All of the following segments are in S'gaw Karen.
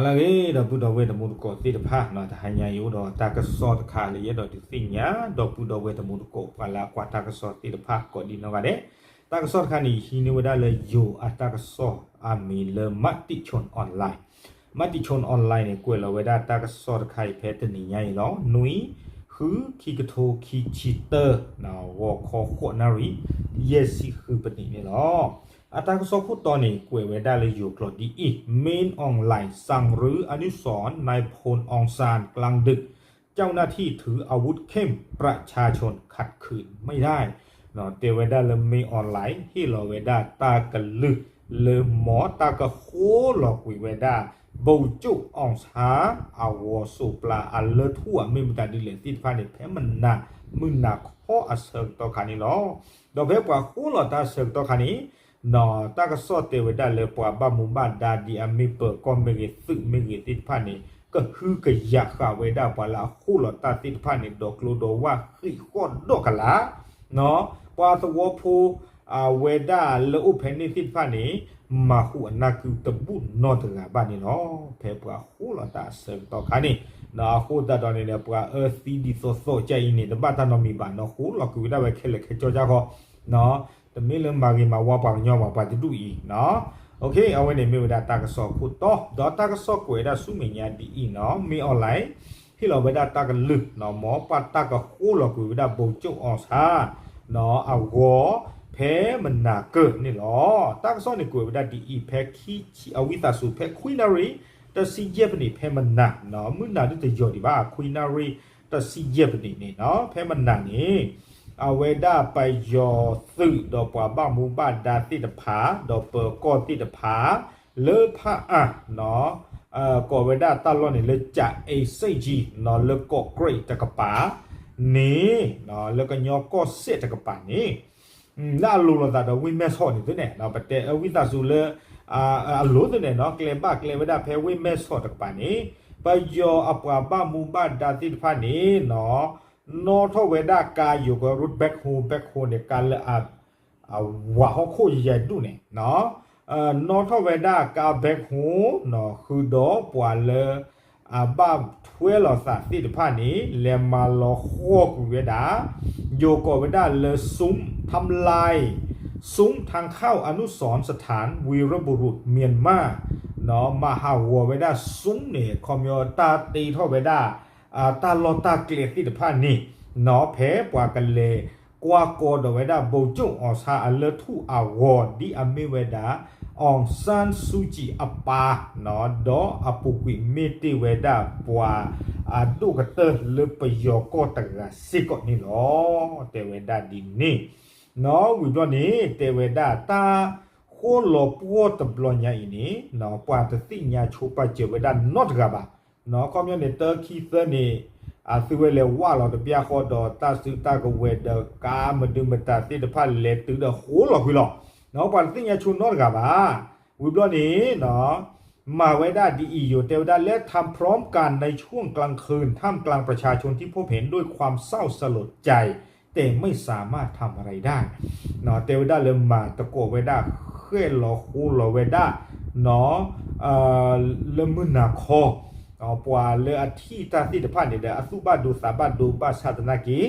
ဟါလၢအဂ့ၤ ဒီပုၢ်ဒီဝဲၢ်တံၤသကိးသ့ၣ်တဖၣ်, တဟါညါအံၤအိၣ်ဒီးတၢ်ကစီၣ်တခါလၢယအဲၣ်ဒိးဒုးသ့ၣ်ညါ ဒီပုၢ်ဒီဝဲၢ်တံၤသကိး ပှၤလၢအကွၢ်တၢ်ကစီၣ်သ့ၣ်တဖၣ်ကိးဒံနီၢ်ဂၤဒဲး. တၢ်ကစီၣ်တခါန့ၣ် ဟံးန့ၢ်ဝဲဒၣ်လၢယိၤအတၢ်ကစီၣ်အမံၤလၢ Matichon Online, Matichon Online န့ၣ် ကွဲးလီၤဝဲဒၣ်တၢ်ကစီၣ်တခါအံၤဖဲတနံၤညါအံၤလီၤ. နွံ ဃု ခံကထိခံဆံတၢ, ဂီၤခီဃိးနၣ်ရံၣ် ယဲၢ်ဆံဃုပနံးန့ၣ်လီၤ. အတၢ်ကစီၣ်ခိၣ်တီန့ၣ် ကွဲးဝဲဒၣ်လၢယိၤကျိာ်ဒ်အံၤ, Mail Online สั่งรื้ออนุสรณ์นายพลองซานกลางดึก เจ้าหน้าที่ถืออาวุธเข้ม ประชาชนขัดขืนไม่ได้ တဲဝဲဒၣ်လၢ Mail Online ဟ့ၣ်လီၤဝဲဒၣ်တၢ်ကလုၢ်လၢ မ်တၢ်ကဃိလီၤကွံာ်ဝဲဒၣ် ဗိုလ်ချုပ်အောင်ဆန်း အဂီၤစိးပျါအလၢၢ်ထူၣ် အမ့ၢ်မတၤဒ်လဲၣ်သ့ၣ်တဖၣ်န့ၣ် ဖဲမနၤမုၢ်နၤခီအဆၢကတီၢ်ခါန့ၣ်လီၤ. ဒီးဖဲပှၤဃိလီၤတၢ်အဆၢကတီၢ်ခါန့ၣ် တၢ်ကစီၣ်တဲဝဲဒၣ်လၢပှၤဘၣ်မူဘၣ်ဒါဒ်အမ့ၢ် ပၢၤကီၢ်မ့ၢ်ဂ့ၤ သုးမ့ၢ်ဂ့ၤသ့ၣ်တဖၣ်န့ၣ် ကဟုကယာ်ဃာ်ဝဲဒၣ်ပှၤလၢအဃိလီၤတၢ်သ့ၣ်တဖၣ်န့ၣ် ဒီးကျိဒီးဝၣ်ဃံးဃီၣ်ဒီးကလာ်, ပှၤသဝီဖိ အဝဲဒၣ်လၢအိၣ်ဖဲန့ၣ်သ့ၣ်တဖၣ်န့ၣ် မၤဟူးအနၢ်ကုတဘူၣ်နီတဂၤဘၣ်န့ၣ်လီၤ. ဖဲပှၤဃိလီၤတၢ်အဆၢကတီၢ်ခါန့ၣ် အဃိသတးဒီးန့ၣ်ဒီး ပှၤအၢသံဒ်သိးသိးကါအံၤန့ၣ် တဘၣ်တၢ်နီတမံၤဘၣ်နီၤ, ဃိလီၤကွံာ်ဝဲဒၣ်ဝဲခဲလၢာ်ခဲဆ့ကၠီကၠီဃီ တမ့ၢ်လၢမၤဂ့ၤမၤဝါပှၤကညီဘၣ် ပှၤတဒူၣ်အံၤ, အဝဲန့ၣ်မ့ၢ်ဝဲဒၣ်တၢ်ကစီၣ်အခိၣ်တီ, ဒီးတၢ်ကစီၣ်ကွဲးဝဲဒၣ်ဆူမဲာ်ညါဒ်အံၤနီၤ, Mail Online ဟ့ၣ်လီၤဝဲဒၣ်တၢ်ကလုၢ်နီၤ, မ်ပှၤတၢ်ကဃိလီၤကွံာ်ဝဲဒၣ် ဗိုလ်ချုပ်အောင်ဆန်း အဂီၤ ဖဲမနၤကၢၢ်န့ၣ်လီၤ. တၢ်ကစီၣ်န့ၣ်ကွဲးဝဲဒၣ်ဒ်အံၤ, ဖဲခံဆံ အဝံသးစူၤ ဖဲခွံနၣ်ရံၣ် တဆံယဲၢ်ပနံး ဖဲမနၤ, မုၢ်နၤဒ်တယီၤဒံးဘၣ် ခွံနၣ်ရံၣ် တဆံယဲၢ်ပနံးန့ၣ်နီၤ, ဖဲမနၤန့ၣ် အဝဲဒၣ်ပယီၤသုးဒီးပှၤဘၣ်မူဘၣ်ဒါသ့ၣ်တဖၣ် ဒီးပၢၤကီၢ်သ့ၣ်တဖၣ် လၢဖၣ်အၣ်နီၤ ကိးဝဲဒၣ်တၢ်လီၢ်န့ၣ်လၢ ကြာအင်းဆိပ်ကြီး နီၤ, လၢကီးကြံးတကပၤန့ၣ်, လၢကညီကီၢ်စဲၣ်တကပၤန့ၣ်, လၢအလိၤလိာ်သးဒီးဝ့ၢ်မဲၢ်ဆီးန့ၣ်သ့ၣ်န့ၣ်, ပတဲအဝံသးစူၤလၢ အလိၤသ့ၣ်န့ၣ်နီၤ, ကျဲဘၣ်ကျဲဝဲဒၣ်ဖဲဝ့ၢ်မဲၢ်ဆီးတကပၤန့ၣ်, ပယီၤအပှၤဘၣ်မူဘၣ်ဒါသ့ၣ်တဖၣ်န့ၣ်နီၤ, နီၣ်ထီၣ်ဝဲဒၣ်ကါယိၤကီး road backhoe, backhoe န့ၣ် ကါလၢ အဝးဟီၣ်ခိၣ်ယဲၢ်ဒူၣ်န့ၣ်, နီၣ်ထီၣ်ဝဲဒၣ်ကါ backhoe နီၤ, ဃုာ်ဒီးပှၤလၢ အဘၣ်ထွဲလိာ်သးသ့ၣ်တဖၣ်န့ၣ် လဲၤမၤလီၤဃီၤကွံာ်ဝဲဒၣ်, ယိၤကိးဝဲဒၣ်လၢ สุมทำลาย สุมทางเข้าอนุสรณ์สถานวีรบุรุษเมียนมา နီၤ, မၤဟးဂီၤဝဲဒၣ် สุม န့ၣ် ခီပညီတၢ်တ့ထီၣ်ဝဲဒၣ် တၢ်လီၢ်တၢ်ကျဲသ့ၣ်တဖၣ်န့ၣ်နီၤ, ဖဲပှၤကလဲၤကွၢ်ကီဒီးဝဲဒၣ် ဗိုလ်ချုပ်အောင်ဆန်း အလၢၢ်ထူၣ်အဂီၤ ဒ်အမ့ၢ်ဝဲဒၣ် အောင်ဆန်းစုကြည် အပၢ်နီၤ, ဒီးအပူၤကွံာ်မ့ၢ်တ့ၢ်ဝဲဒၣ်ပှၤအဒိၣ်ကတၢၢ်လၢပယီၤကီၢ်တဂၤစ့ၢ်ကီးန့ၣ်လီၤ. တဲဝဲဒၣ်ဒ်န့ၣ်နီၤ, ဝံၤဘျီန့ၣ် တဲဝဲဒၣ်တၢ်ဃိလီၤပှီၢ်တဘျီညါအံၤန့ၣ်နီၤ, ပှၤတသ့ၣ်ညါဆိပာ်စၢၤဝဲဒၣ်နီတဂၤဘၣ် နီၤ, ခီပညီန့ၣ် တၢခံသၢန့ၣ် အသုဝဲလဲၤဝးလီၤတဘျီဃီဒီး တၢ်စုတၢ်ကဝဲၤဒီးကါမဒုမတၤသ့ၣ်တဖၣ်လဲၤတုၤဒီးဃိလီၤကွံာ်လီၤ. နီၤ, ပှၤတသ့ၣ်ညါဆိနီတဂၤဘၣ်. ဝံၤဘျီန့ၣ်နီၤ, မၤဝဲဒၣ်ဒ်အံၤယိၤ တဲဝဲဒၣ် และทำพร้อมกันในช่วงกลางคืน ท่ามกลางประชาชนที่พบเห็นด้วยความเศร้าสลดใจ แต่ไม่สามารถทำอะไรได้ တဲဝဲဒၣ်လၢမၤသကိးဝဲဒၣ် ဃဲၣ်လီၤဃိလီၤဝဲဒၣ်နီၤ လၢမုၢ်နၤခီ ပှၤလၢအထံၣ်တၢ်သ့ၣ်တဖၣ်န့ၣ်ဒီး အသူၣ်ဘၣ်ဒိသးဘၣ်ဒိဘၣ်ဆၣ်သနာ်က့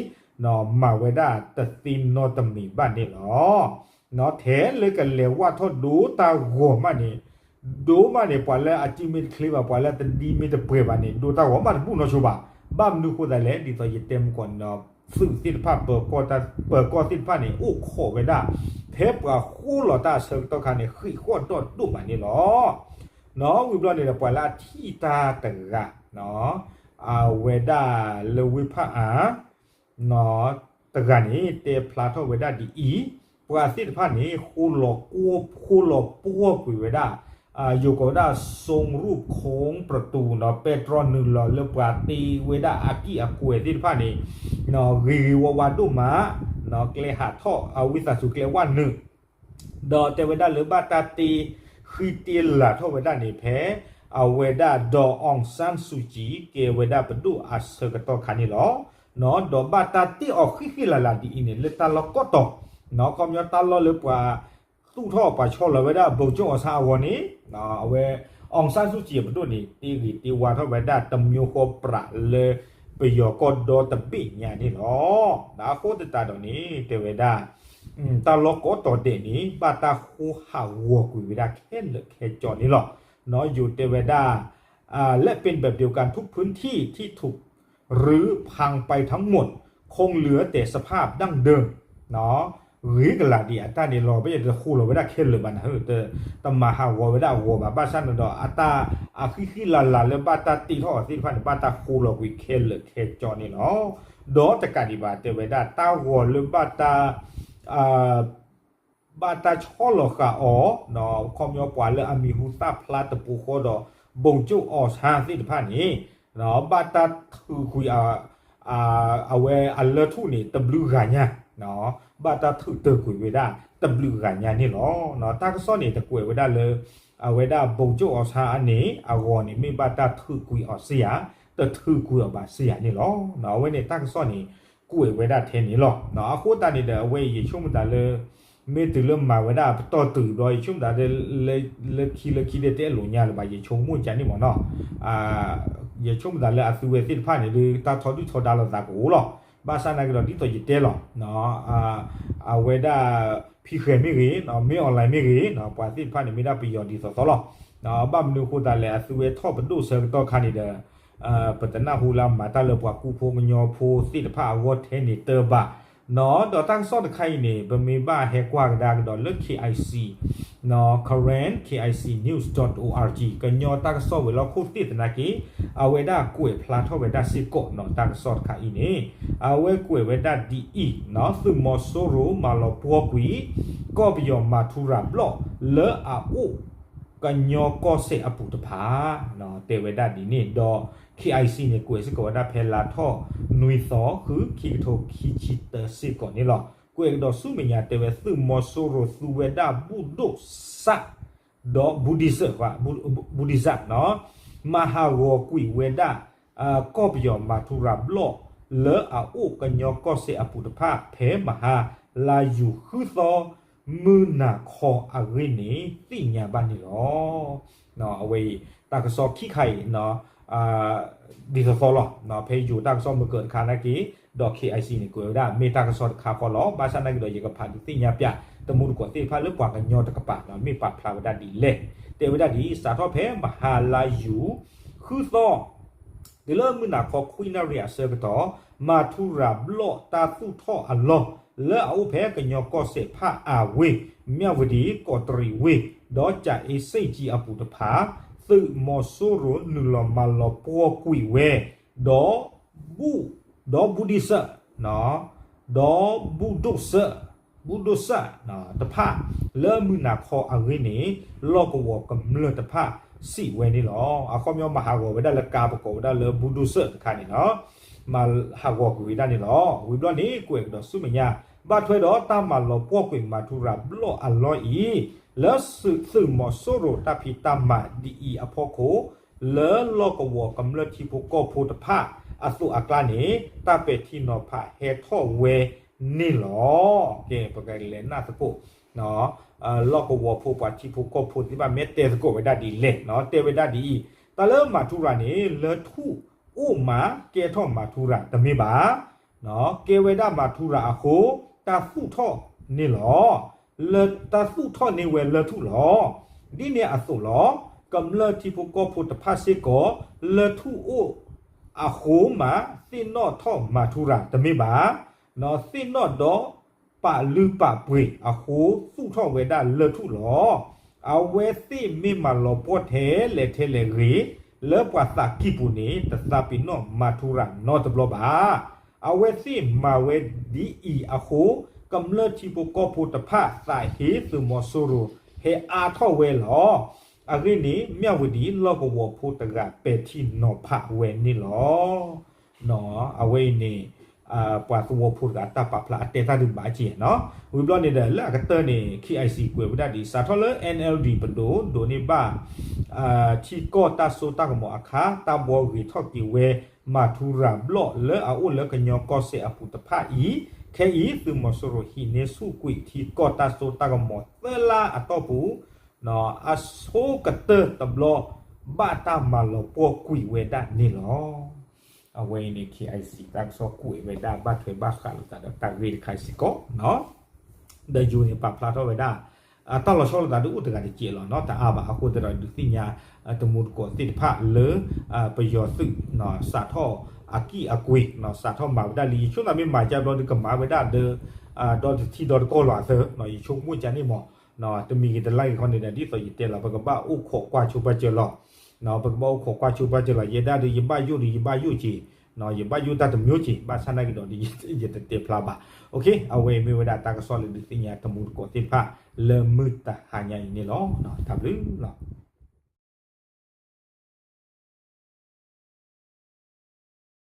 မၤဝဲဒၣ်တသ့နီတမံၤဘၣ်န့ၣ်လီၤ. ထဲလၢကလဲၤဝးထီၣ်ဒိတၢ်ဂီၤမးန့ၣ် ဒိမးန့ၣ် ပှၤလၢအစံမ့ၢ်တချ့ဘၣ် ပှၤလၢအတဒံမ့ၢ်တပှဲၤဘၣ်န့ၣ် ဒိတၢ်ဂီၤမးတဘူၣ်နီၢ်ဆိဘၣ်. ဘၣ်မနုၤဃိသတးလဲၣ် ဒ်သိးယတဲမုၢ်ကီၢ်န့ၣ်ဒီး သုးသ့ၣ်တဖၣ် ပၢၤကီၢ်သ့ၣ်တဖၣ်န့ၣ် အိၣ်ခိးဝဲဒၣ် ဖဲပှၤဃိလီၤတၢ်အဆၢကတီၢ်ခါန့ၣ် ဃံးဃီၣ်ဒီးဒိၣ်မးန့ၣ်လီၤ. နီၤ ဝံၤဘျီန့ၣ်ဒီး ပှၤလၢအထံၣ်တၢ်တဂၤ အဝဲဒၣ်လၢဝ့ၢ်ဖၣ်အၣ် တဂၤန့ၣ် တဲဖျါထီၣ်ဝဲဒၣ်ဒ်အံၤ, ပှၤသ့ၣ်တဖၣ်န့ၣ် ဃိလီၤပှီၢ်ကွံာ်ဝဲဒၣ် ယိၤကိးဝဲဒၣ် ทรงรูปโค้งประตู နီၤ ပဲတြီနုာ်လီၤလၢပှၤတ့ဝဲဒၣ်အကံၢ်အကွဲၤသ့ၣ်တဖၣ်န့ၣ် ဂ့ၤဂ့ၤဝါဝါဒိၣ်မး ကျဲဟးထီၣ် အဝံသးစူၤကျဲဝဲနုာ် ဒီးတဲဝဲဒၣ်လၢဘၣ်တၢ်တ့ဃံတ့လၤထီၣ်ဝဲဒၣ်န့ၣ် ဖဲအဝဲဒၣ် ဒေါ်အောင်ဆန်းစုကြည် ကဲဝဲဒၣ်ပဒိၣ်အဆၢကတီၢ်ခါန့ၣ်လီၤ. ဒီးဘၣ်တၢ်တ့အီၤဃံးဃံးလၤလၤဒ်အံၤန့ၣ် လၢတၢ်လီၢ်ကီၢ်တီၤ, ခီပညီတၢ်လီၢ်လၢပှၤသူၣ်ထီၣ်ပှၤဆီလီၤဝဲဒၣ် ဗိုလ်ချုပ်အောင်ဆန်း အဂီၤန့ၣ် အဝဲ အီၣ်ဆန်းစုကြည် အပဒိၣ်န့ၣ် တ့ဂ့ၤတ့ဝါထီၣ်ဝဲဒၣ်တမျိုးဃီပြးလၢပယီၤကီၢ်ဒီတဘ့ၣ်ညါန့ၣ်လီၤ. ဒီးအဃိသတးဒီးန့ၣ် တဲဝဲဒၣ် တၢ်လီၢ်ကိးတီၤဒဲးန့ၣ် ဘၣ်တၢ်ဃိဟးဂီၤကွံာ်ဝဲဒၣ်ခဲလၢာ်ခဲဆ့န့ၣ်လီၤ. ယိၤတဲဝဲဒၣ် และเป็นแบบเดียวกันทุกพื้นที่ที่ถูก รื้อพังไปทั้งหมด คงเหลือแต่สภาพดั้งเดิม ဂ့ၤကလၤဒံးအတၢ်န့ၣ်လီၤ ပယတဃိလီၤဝဲဒၣ်ခဲလၢာ်ဘၣ်နၤ တမၤဟးဂီၤဝဲဒၣ်အဂီၤဘၣ် ဘၣ်ဆၣ်န့ၣ်ဒီး အတၢ်အဃံဃံလၤလၤလၢဘၣ်တၢ်တ့ထီၣ်အီၤသ့ၣ်တဖၣ်န့ၣ် ဘၣ်တၢ်ဃိလီၤကွံာ်ခဲလၢာ်ခဲဆ့န့ၣ်လီၤ. ဒီးတကးဒံးဘၣ် တဲဝဲဒၣ်တၢ်ဂီၤလၢဘၣ်တၢ် ဘၣ်တၢ်ဆီလီၤဃာ်အီၤ ခီပညီပှၤလၢအမံၤဟူသၣ်ဖျါတပူၤဃီဒီး ဗိုလ်ချုပ်အောင်ဆန်း သ့ၣ်တဖၣ်န့ၣ် ဘၣ်တၢ်ထုးကွံာ် အဝဲအလၢၢ်ထူၣ်န့ၣ် တဘျုးဂၤညါ ဘၣ်တၢ်ထုးတၢာ်ကွံာ်ဝဲဒၣ်တဘျုးဂၤညါန့ၣ်လီၤ. တၢ်ကစီၣ်န့ၣ် တကွဲးဝဲဒၣ်လၢ အဝဲဒၣ် ဗိုလ်ချုပ်အောင်ဆန်း အန့ၣ် အဂီၤန့ၣ် မ့ၢ်ဘၣ်တၢ်ထုးကွံာ်အီၤစ့ၢ်ဧါ, တထုးကွံာ်အီၤဘၣ်စ့ၢ်ဧါန့ၣ်လီၤ. အဝဲန့ၣ်တၢ်ကစီၣ်န့ၣ် ကွဲးဝဲဒၣ်ထဲန့ၣ်လီၤ. အဃိသတးန့ၣ်ဒီး အဝဲယဆိကမိၣ်သးလၢ မ့ၢ်တုၤလၢမၤဝဲဒၣ်ပတီၢ်တုၤဘျီ ယဆိကမိၣ်သးလၢ လၢခံလၢခံဒဲးတအဲၣ်လိာ်ညါလၢၤဘၣ် ယဆိကမိၣ်ကန့ၣ်မ့ၢ်နီၤ. ယဆိကမိၣ်သးလၢအသုဝဲသ့ၣ်တဖၣ်န့ၣ် ဒ်တၢ်ထီဒုၣ်ထီဒါလိာ်သးကအိၣ်လီၤ. ဘၣ်ဆၣ်နာ်က့ဒီး ဒ်သိးယတဲလီၤ အဝဲဒၣ် ဖံဃဲၤမ့ၢ်ဂ့ၤ, မ့ၢ် online မ့ၢ်ဂ့ၤ, ပှၤသ့ၣ်တဖၣ်န့ၣ် မ့ၢ်ဒၣ်ပယီၤဒ်သိးသိးလီၤ. ဘၣ်မနုၤအဃိသတးလဲၣ် အသုဝဲထီၣ်ပဒိၣ်ဆၢကတီၢ်ခါန့ၣ်ဒီး ပတနၢ်ဟူလၢအမၤတၢ်လၢပှၤကူဖိကညီဖိသ့ၣ်တဖၣ်အဂီၢ်ထဲန့ၣ်တၢ်ဘၣ်နီၤ. ဒီးတၢ်ကစီၣ်တခါအံၤန့ၣ် ပမ့ၢ်ဘၣ်ဟဲကွၢ်ကဒါကဒီးလၢ KIC နီၤ Karen K I C news dot org ကညီတၢ်ကစီၣ်ဝဲၤလီၢ်ခိၣ်သ့ၣ်သနာ်က့ အဝဲဒၣ်ကွဲးဖျါထီၣ်ဝဲဒၣ်စ့ၢ်ကီးနီၤ တၢ်ကစီၣ်တခါအံၤန့ၣ် အဝဲကွဲးဝဲဒၣ်ဒ်အံၤနီၤ သုးမီၤစိရိၤမၤလီၤပှီၢ်ကွံာ် ကီၢ်ပယီၤမၤထူရၤဘျီၣ်လၢအအိၣ် ကညီကီၢ်စဲၣ်အပူၤတဖၣ် တဲဝဲဒၣ်ဒ်န့ၣ်ဒီး KIC န့ၣ် ကွဲးစ့ၢ်ကီးဝဲဒၣ်ဖဲလါထီၣ်နွံသီ ဃု ခံကထိခံဆံတၢစ့ၢ်ကီးန့ၣ်လီၤ. ကွဲးကဒီးဆူမဲာ်ညါ တဲဝဲသုးမီၤစိရိၤသူဝဲဒၣ်ဘူၣ်ဒိၣ်စၣ် ဒီးဘူၣ်ဒံစၢၣ် ဘူၣ်ဒံစၣ်နီၤ မၤဟးဂီၤကွံာ်ဝဲဒၣ် ကီၢ်ပယီၤမၤထူရၤဘျီၣ် လၢအအိၣ်ကညီကီၢ်စဲၣ်အပူၤတဖၣ် ဖဲမဟါလါယူၤဃုသီ မုၢ်နၤခီအဂ့ၢ်န့ၣ် သ့ၣ်ညါဘၣ်န့ၣ်လီၤ. အဝဲအံၤ တၢ်ကစီၣ်ခံခါအံၤ ဒ်သိးသိးလီၤ. ဖဲယိၤတၢ်ကစီၣ်မုၢ်ကၢၢ်တခါနာ်က့ ဒီး KIC န့ၣ် ကွဲးဝဲဒၣ် မ့ၢ်တၢ်ကစီၣ်တခါဃီလီၤ. ဘၣ်ဆၣ်နာ်က့ဒီး ယကဖးဒုးသ့ၣ်ညါပျး တမူတကိးသ့ၣ်တဖၣ်လၢပှၤကညီတကပၤ မ့ၢ်ပာ်ဖျါဝဲဒၣ်ဒ်လဲၣ်. တဲဝဲဒၣ်ဒ်အံၤ စးထီၣ်ဖဲမဟါလါယူၤ ဃုသီ တုၤလၢမုၢ်နၤခီခွံနၣ်ရံၣ်အဆၢကတီၢ် မၤထူရၤဘျီၣ်တၢ်သူၣ်ထီၣ်အလီၢ် လၢအအိၣ်ဖဲကညီကီၢ်စဲၣ်ဖၣ်အၣ်ဝ့ၢ် မၠၣ်ဝတံၣ် ကီးတရံးဝ့ၢ် ဒီးကၠၤအ့စ့ၣ်ကၠံအပူၤတဖၣ် သုးမီၤစိရိၤနုာ်လီၤမၤလီၤပှီၢ်ကွံာ်ဝဲ ဒီး ဘူၣ် ဒီးဘူၣ်ဒံစၢၣ် ဒီးဘူၣ်ဒိၣ်စၢၣ် ဘူၣ်ဒိၣ်စၢၣ်တဖၣ် လၢမုၢ်နၤခီအဂ့ၢ်န့ၣ် လီၢ်ကဝီၤကမျၢၢ်တဖၣ်စံးဝဲန့ၣ်လီၤ. အခီပညီမၤဟးဂီၤဝဲဒၣ်လၢကါပကိးဝဲဒၣ်လၢဘူၣ်ဒိၣ်စၢၣ်တခါန့ၣ်လီၤ. မၤဟးဂီၤကွံာ်ဝဲဒၣ်န့ၣ်လီၤ. ဝံၤဘျီန့ၣ် ကွဲးကဒီးဆူမဲာ်ညါ ဘၣ်ထွဲဒီးတၢ်မၤလီၤပှီၢ်ကွံာ်မၤထူရၤဘျီၣ်အလီၢ်အံၤ လၢသုးမီၤစိရိၤတၢ်ဖံးတၢ်မၤဒ်အံၤအဖီခိၣ် လၢလီၢ်ကဝီၤကမျၢၢ်ထံဖိကီၢ်ဖိတဖၣ်အသိးအကျါန့ၣ် တၢ်ပဲာ်ထံနီၤဖးဟဲထီၣ်ဝဲန့ၣ်လီၤ. ကဲ ပကလဲၤနၢ်သကိး လီၢ်ကဝီၤဖိပှၤထံဖိကီၢ်ဖိသ့ၣ်တဖၣ် မ့ၢ်တဲသကိးဝဲဒၣ်ဒ်လဲၣ်နီၤ. တဲဝဲဒၣ်ဒ်အံၤ တၢ်လၢမၤထူရၤန့ၣ် လၢထူၣ်အိၣ်မး ကဲထီၣ်မၤထူရၤတမ့ၢ်ဘၣ်. ကဲဝဲဒၣ်မၤထူရၤအဃိ တၢ်သူၣ်ထီၣ်န့ၣ်လီၤ. လၢတၢ်သူၣ်ထီၣ်န့ၢ်ဝဲလၢထူၣ်လီၤ. ဒ်န့ၣ်အသိးလီၤ. ကမျၢၢ်ထံဖိကီၢ်ဖိတဖၣ်စ့ၢ်ကီး လၢထူၣ်အိၣ်အဃိမး သ့ၣ်နီၣ်ထီၣ်မၤထူရၤတမ့ၢ်ဘၣ်. သ့ၣ်နီၣ်ဒီးပာ်လုၢ်ပာ်ပှ့ၤအဃိ သူၣ်ထီၣ်ဝဲဒၣ်လၢထူၣ်လီၤ. အဝဲသ့ၣ်မ့ၢ်မၤလီၤပှီၢ်ထဲလဲၣ်ထဲလဲၣ်ဂ့ၤ လၢပှၤသးကံၢ်ပူၤန့ၣ် တသးပ့ၤနီၣ်မၤထူရၤနီတဘျီဘၣ်. အဝဲသ့ၣ်မၤဝဲဒ်အံၤအဃိ ကမျၢၢ်ထံဖိကီၢ်ဖိတဖၣ်သးဟ့သုးမီၤစိရိၤ ဟဲအါထီၣ်ဝဲလီၤ. အဂ့ၢ်န့ၣ် မၠၣ်ဝတံၣ်လီၢ်ကဝီၤဖိတဂၤပဲာ်ထံနီၤဖးဝဲန့ၣ်လီၤ. အဝဲအံၤန့ၣ် ပှၤသဝီဖိတဂၤတၢ်ပာ်ဖျါအတဲတၢ်ဒုးဘၣ်က့ၤနီၤ. ဝံၤဘျီန့ၣ်ဒီး လၢအကတၢၢ်န့ၣ် KIC ကွဲးဝဲဒၣ်ဒ်အံၤ စးထီၣ်လၢ NLD ပဒိၣ်ဒိးန့ၢ်ဘၣ် ထံကီၢ်တၢ်စိတၢ်ကမီၤအခါ တၢ်ဘှီဂ့ၤထီၣ်က့ၤဝဲ မၤထူရၤဘျီၣ်လၢအအိၣ်လၢကညီကီၢ်စဲၣ်အပူၤတဖၣ်အံၤ ခဲအံၤ သုးမီၤစိရိၤဟံးန့ၢ်ဆူၣ်ကွံာ်ထံကီၢ်တၢ်စိတၢ်ကမီၤသၢလါအတီၢ်ပူၤ အဆိကတၢၢ်တဘျီ ဘၣ်တၢ်မၤလီၤပှီၢ်ကွံာ်ဝဲဒၣ်န့ၣ်လီၤ. အဝဲအံၤန့ၣ် KIC တၢ်ကစီၣ်ကွဲးဝဲဒၣ် ဘၣ်ထွဲဘၣ်ဃးလိာ်သးဒီးတၢ်ဂ့ၢ်တခါစ့ၢ်ကီး ဒီးယိၤန့ၣ် ပာ်ဖျါထီၣ်ဝဲဒၣ် တၢ်လီၤဆီလိာ်သးဒုးအိၣ်တဂၤတစဲးလီၤနီၤ, တအါဘၣ်. အဃိသတးဒီး ဒုးသ့ၣ်ညါ တမူတကိးသ့ၣ်တဖၣ်လၢ ပယီၤသုး စးထီၣ်အကံၢ်အကွ့ စးထီၣ်မၤဝဲဒၣ်လံ. ယဆိကမိၣ်မ့ၢ်မၤကၢဘျီဒုးကမၤဝဲဒၣ်ဒီး ဒီတထံၣ်ဒီတကီၢ်လီၤအသၢ, ယဆိကမိၣ်ကန့ၣ်မး, တမံၤဂ့ၤတလါဂ့ၤခီန့ၣ်ဒီး ဒ်သိးယတဲလီၤ ပကဘၣ်အိၣ်ခိးကွၢ်ဆိပာ်စၢၤလီၤ. ပကဘၣ်အိၣ်ခိးကွၢ်ဆိပာ်စၢၤလီၤ. ယဲဒၣ်ဒီး ယဘၣ်ယိၣ်ဒီး ယဘၣ်ယိၣ်က့ၤ, ယဘၣ်ယိၣ်တၢ်တမျိုးက့ၤ, ဘၣ်ဆၣ်နာ်က့ၤဒီး ယတတဲဖျါဘၣ်. အဝဲအံၤမ့ၢ်ဝဲဒၣ်တၢ်ကစီၣ်လၢ ဒုးသ့ၣ်ညါတမူတကိးသ့ၣ်တဖၣ် လၢမုၢ်တဟါညါအံၤန့ၣ်လီၤ. တၢ်ဘျုးလီၤ.